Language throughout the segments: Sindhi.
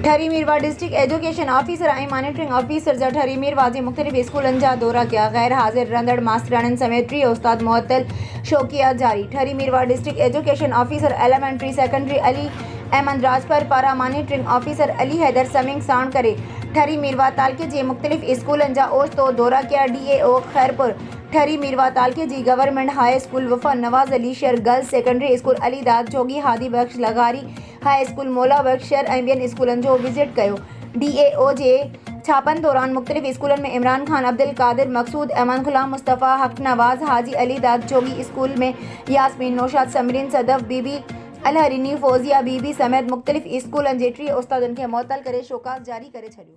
Thari Mirwah district education officer ۽ monitoring officer جا ٺري ميرواهه جي مختلف اسڪولن جا دورا ڪيا، غير حاضر رهندڙ ماسترياڻين سميت 30 استاد معطل، شوقيه جاري. Thari Mirwah district education officer elementary secondary Ali Ahmed Rajpar پاران مانيٽرنگ آفيسر علي حيدر سمنگ ساڻ ڪري ٺري ميرواهه تعلقي جي مختلف اسڪولن جا اوچتو دورا ڪيا D E O Khairpur Thari Mirwah تعلقي جي government high school Wafa Nawaz Ali Shar girls secondary school Ali Dad Jogi Hadi Bakhsh لغاري هاء اسڪول مولا بخش شھر ۽ ٻين اسڪولن جو وزٽ ڪيو. ڊي اي او جي ڇاپن دوران مختلف اسڪولن ۾ عمران خان، عبدالقادر، مقصود احمد، غلام مصطفيٰ، حق نواز، حاجي علي داد جوڳي اسڪول ۾ ياسمين، نوشاد، ثمرين، صدف بي بي، الهريني، فوزيه بي بي سميت مختلف اسڪولن جي 30 استادن کي معطل ڪري شوڪاز جاري ڪري ڇڏيو.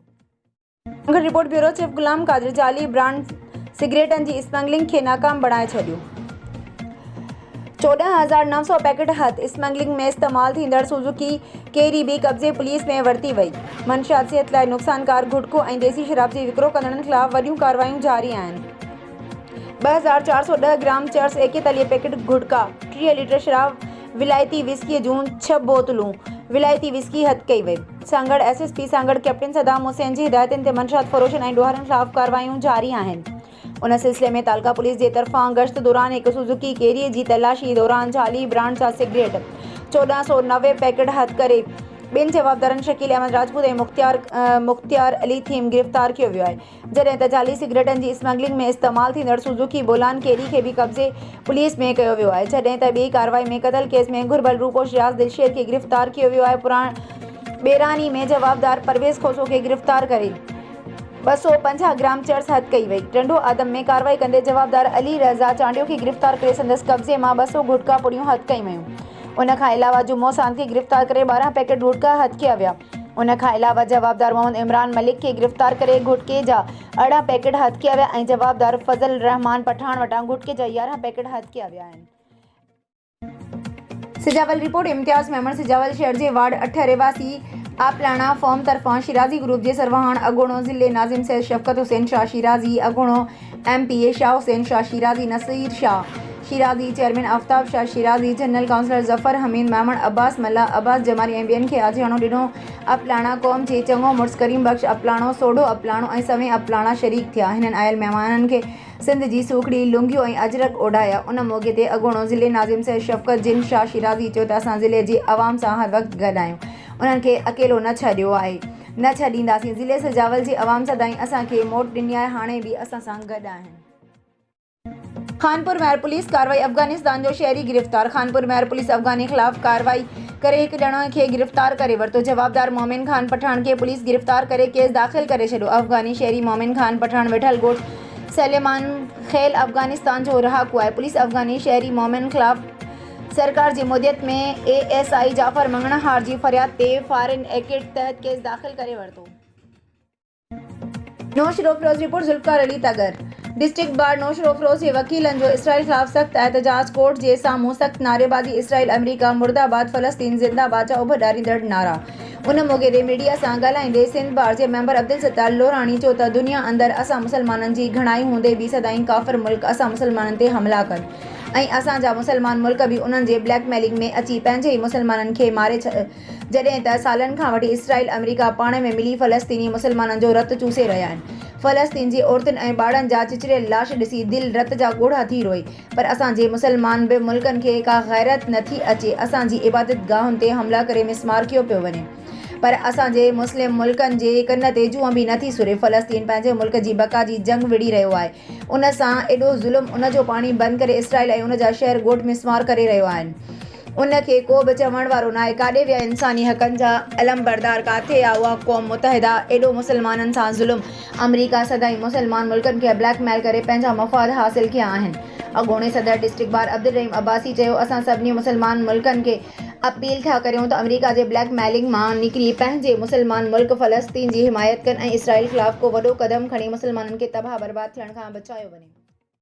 Sanghar, report, bureau chief Ghulam Qadir, جعلي برانڊ سگريٽن جي اسمگلنگ کي ناڪام بڻائي ڇڏيو، 14900 پيڪيٽ هٿ، اسمگلنگ ۾ استعمال ٿيندڙ سوزوڪي ڪيري به قبضي پوليس ۾ ورتي وئي، منشيات صحت لاء نقصانڪار گٽڪو ۽ ديسي شراب جي وڪرو ڪندڙن خلاف وڏيون ڪارروايون جاري آهن، 2410 گرام چرس، 41 پيڪيٽ گٽڪا، 30 ليٽر شراب، ولايتي وسڪيء جون ڇهه بوتلون ولايتي وسڪي هٿ ڪئي وئي. Sanghar, S S P Sanghar captain Saddam Hussain جي هدايتن تي منشيات فروشن ۽ ڏوهارين خلاف ڪارروايون جاري آهن. ان سلسلي ۾ تعلقه پوليس جي طرفان گشت دوران هڪ سوزوڪي ڪيري جي تلاشي دوران جعلي برانڊ جا سگريٽ 1490 پيڪيٽ هٿ ڪري ٻن جوابدارن شڪيل احمد راجپوت ۽ مختيار مختيار علي ٿھيم گرفتار ڪيو ويو آهي. جڏهن ته جعلي سگريٽن جي اسمگلنگ ۾ استعمال ٿيندڙ سوزوڪي بولان ڪيري کي به قبضي پوليس ۾ ڪيو ويو آهي جڏهن ته ٻي ڪارروائي ۾ قتل ڪيس ۾ گهربل روپوش رياض دلشير کي گرفتار ڪيو ويو آهي پراڻ ٻيراني ۾ جوابدار پرويز کوسو کي گرفتار ڪري 250 گرام چرس هٿ ڪئي وئي ٽنڊو آدم ۾ ڪارروائي ڪندي جوابدار علي رضا چانڊيو کي گرفتار ڪري سندس قبضي مان 200 گٽڪا پڙيون هٿ ڪيون ويون ان کان علاوه جمعو ساند کي گرفتار ڪري 12 پيڪيٽ گٽڪا هٿ ڪيا ويا. ان کان علاوه جوابدار محمد عمران ملڪ کي گرفتار ڪري گهٽڪي جا 18 پيڪيٽ هٿ ڪيا ويا ۽ جوابدار فضل الرحمان پٺاڻ وٽان گهٽڪي جا 11 پيڪيٽ هٿ ڪيا ويا آهن. سجاول، رپورٽ، امتياز ميمڻ، سجاول شهر جي وارڊ اٺ رهواسي آپلاڻا فارم طرفان شيرازي گروپ جي سرواڻ اڳوڻو ضلعي ناظم سيد شفقت حسين شاهه شيرازي، اڳوڻو M P A Shah Hussain Shah Shirazi, Naseer Shah Shirazi, chairman Aftab Shah Shirazi, general councillor Zafar Hameed Memon, Abbas Mallah, Abbas Jamali ۽ ٻين کي آجياڻو ڏنو. اپلاڻا قوم جي چڱو مڙس ڪريم بخش اپلاڻو، سوڍو اپلاڻو ۽ سوين اپلاڻا شريڪ ٿيا. هنن آيل مهمانن کي سنڌ جي سوکڙي، لونگيون ۽ اجرڪ اوڍايا. ان موقعي تي اڳوڻو ضلعي ناظم سيد شفقت جن شاهه شيرازي چيو ته اسان ضلعي جي عوام سان هر وقت گڏ آهيون، انهن کي اڪيلو نه ڇڏيو آهي، نه ڇڏينداسين. ضلعي سجاول جي عوام سدائين اسان کي موٽ ڏني آهي، هاڻي به اسان سان گڏ آهن. خانپور مهر پوليس ڪارروائي، افغانستان جو شهري گرفتار خانپور مهر پوليس افغاني خلاف ڪارروائي ڪري هڪ ڄڻو کي گرفتار ڪري ورتو، جوابدار مومن خان پٺاڻ کي پوليس گرفتار ڪري ڪيس داخل ڪري ڇڏيو، افغاني شهري مومن خان پٺاڻ ويٺل ڳوٺ سليمان خيل افغانستان جو رهاڪو آهي، پوليس افغاني شهري مومن خلاف سرڪار جي مدعيت ۾ A S I Jafar Manganhar جي فرياد تي فارين ايڪٽ تحت ڪيس داخل ڪري ورتو. Naushahro Feroze, report, Zulfiqar Ali Tagar, district bar Naushahro Feroze جي وڪيلن جو اسرائيل خلاف سخت احتجاج، ڪورٽ جي سامهون سخت نعريبازي، اسرائيل آمريڪا مرده باد فلسطين زنده باد جا اڀ ڏاريندڙ نعرا، ان موقعي تي ميڊيا سان ڳالهائيندي سنڌ بار جي ميمبر عبدالستار لوراڻي چيو ته دنيا اندر اسان مسلمانن جي گهڻائي هوندي به سدائين ڪافر ملڪ اسان مسلمانن تي حملا ڪن ۽ اسان جا مسلمان ملڪ به انهن جي بليڪ ميلنگ ۾ اچي پنهنجي ئي مسلمانن کي ماري جڏهن ته سالن کان وٺي اسرائيل آمريڪا پاڻ ۾ ملي فلسطيني مسلمانن جو رت چوسي رهيا آهن. فلسطين جي عورتن ۽ ٻارڙن جا چچريل لاش ڏسي دل رت جا ڳوڙها ٿي روئي پر اسان جي مسلمان به ملڪن کي ڪا غيرت نه ٿي اچي اسان جي عبادت گاهن تي حملا ڪري مسمار ڪيو پيو وڃي پر اسان جي مسلم ملڪن جي ڪن تي جونء به نه ٿي سري فلسطين پنهنجي ملڪ جي بقا جي جنگ وڙهي رهيو آهي ان سان ايڏو ظلم ان جو پاڻي بند ڪري اسرائيل ۽ ان جا شهر ڳوٺ مسمار ڪري رهيو آهن. ان کي ڪو به چوڻ وارو ناهي. ڪاڏي ويا انساني حقن جا علمبردار ڪاٿي آ اها قوم متحده ايڏو مسلمانن سان ظلم آمريڪا سدائين مسلمان ملڪن کي بليڪ ميل ڪري پنهنجا مفاد حاصل ڪيا آهن اڳوڻي صدر ڊسٽرڪٽ بار عبدالرحيم عباسي چيو اسان سڀني مسلمان ملڪن کي اپيل ٿا ڪريون ته آمريڪا جي بليڪ ميلنگ مان نڪري پنهنجي مسلمان ملڪ فلسطين جي حمايت ڪن ۽ اسرائيل خلاف ڪو وڏو قدم کڻي مسلمانن کي تباهه برباد ٿيڻ کان بچايو وڃي.